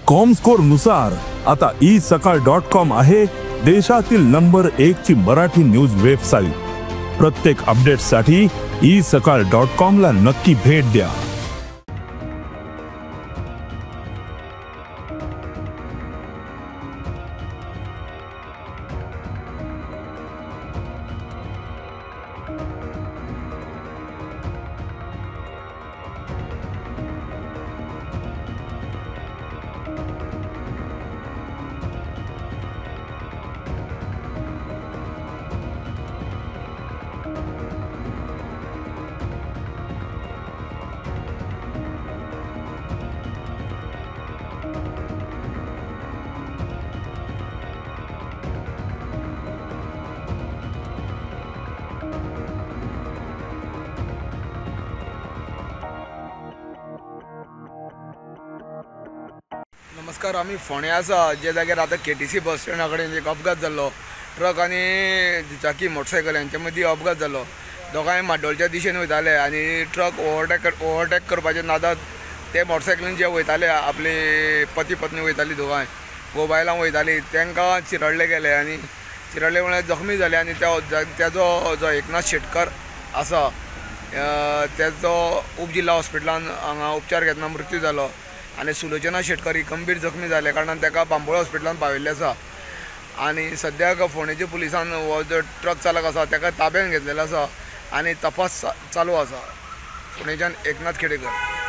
Comscore नुसार आता E सकाळ डॉट कॉम आहे देशातील नंबर 1 ची मराठी न्यूज वेबसाईट। प्रत्येक अपडेटसाठी ई सकाळ डॉट कॉम ला नक्की भेट द्या। नमस्कार, आमी फोंड्या आसा जे जाग्यार आतां केटीसी बस स्टँडा कडेन एक अपघात जाल्लो। ट्रक आनी दुचाकी मोटरसायकल हेंचे मदीं अपघात जाल्लो। दोगांय म्हाड्डोळच्या दिशेन वयताले आनी ट्रक ओवरटेक करपाच्या नादात ते मोटरसायकलीन जे वयताले आपले पती पत्नी वयताली, दोगांय घोव बायलां वयताली, तांकां चिरडले गेले आनी चिरडले म्हळ्यार जखमी जाले। आनी तेजो जो एकनाथ शेटकर आसा तेजो उपजिल्हा हॉस्पिटलान हांगा उपचार घेतना मृत्यू जालो आनी सुलोचना शेटकर ही गंभीर जखमी जाल्या कारणान ताका बांबोळे हॉस्पिटलान पावयल्लें आसा। आनी सद्याक फोंडेच्या पुलिसान हो जो ट्रक चालक आसा ताका ताब्यान घेतलेलो आसा आनी तपास चालू आसा। फोंडेच्यान एकनाथ खेडेकर।